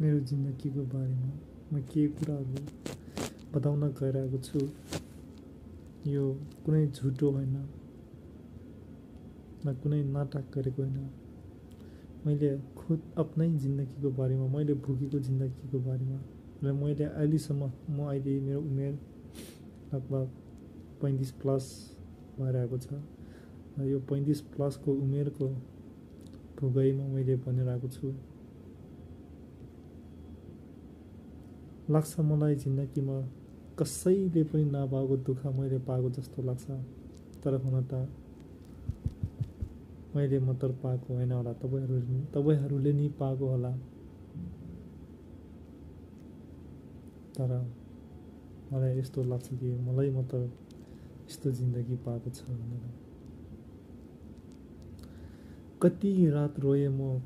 मेरो जिन्दगीको बारेमा म के कुराहरू बताउन गइरहेको छु यो कुनै झुटो होइन न कुनै नाटक गरेको होइन। मैले खुद आफ्नै जिन्दगीको बारेमा मैले भोगेको जिन्दगीको बारेमा र मैले अहिलेसम्म अहिले मेरो उमेर लगभग 35 प्लस भइरहेको छ र यो 35 प्लसको उमेरको भोगाइमा मैले भनिरहेको छु। लाग्छ मलाई जिन्दगीमा कसैले पनि नपाएको दुःख मैले पाएको जस्तो लाग्छ, तर हुन त मैले मात्र पाएको होइन होला, तपाईहरूले नि पाएको होला। तर मलाई यस्तो लाग्छ कि मलाई मात्र यस्तो जिन्दगी पाएको छ भनेर। कति रात रोएँ म,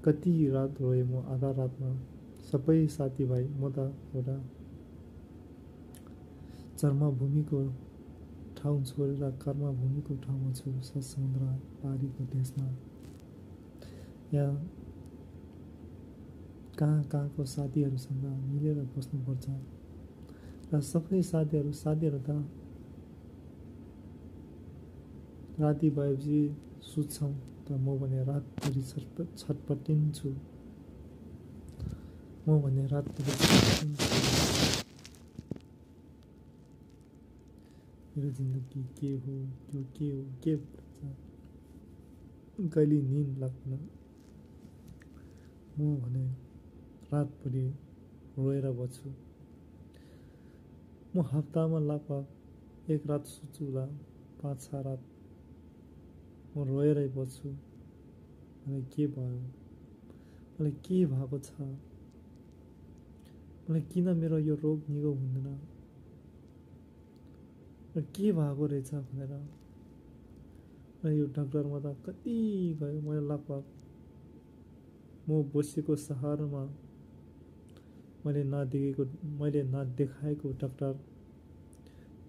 कति रात रोएँ म आधा रातमा। सबै साथीभाइ म त एउटा चर्मभूमिको ठाउँ छोडेर कर्मभूमिको ठाउँमा छु, समुद्र पारीको देशमा। यहाँ कहाँको साथीहरूसँग मिलेर बस्नुपर्छ र सबै साथीहरू त राति भएपछि सुत्छौँ, तर म भने रातभरि छटपटिन्छु। मेरो जिन्दगी के हो, यो के हो, के भन्छ कहिले निद लाग्दैन। म भने रातभरि रोएर बस्छु। म हप्तामा लगभग 1 रात सुत्छु होला, 5-6 रात म रोएरै बस्छु। मलाई के भयो, मलाई के भएको छ, मलाई किन मेरो यो रोग निको हुँदैन र के भएको रहेछ भनेर। र यो डाक्टरमा त कति गयो, मैले लगभग म बसेको सहरमा मैले नदेखाएको डाक्टर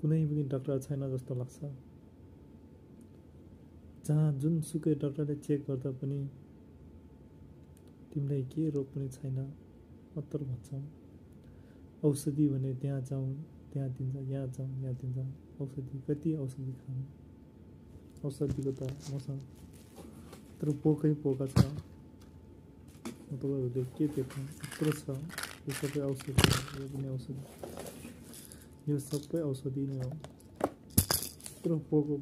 कुनै पनि डाक्टर छैन जस्तो लाग्छ। जहाँ जुनसुकै डाक्टरले चेक गर्दा पनि तिमीलाई के रोग पनि छैन मात्र भन्छ। औषधि भने त्यहाँ जाउँ त्यहाँ दिन्छ, यहाँ जाउँ यहाँ दिन्छ। औषधि कति औषधि खानु, औषधिको त मसँग तर पोकै पोका छ। तपाईँहरूले के देख्नु यत्रो छ, यो सबै औषधि हो, यो पनि औषधि, यो सबै औषधि नै हो। यत्रो पोको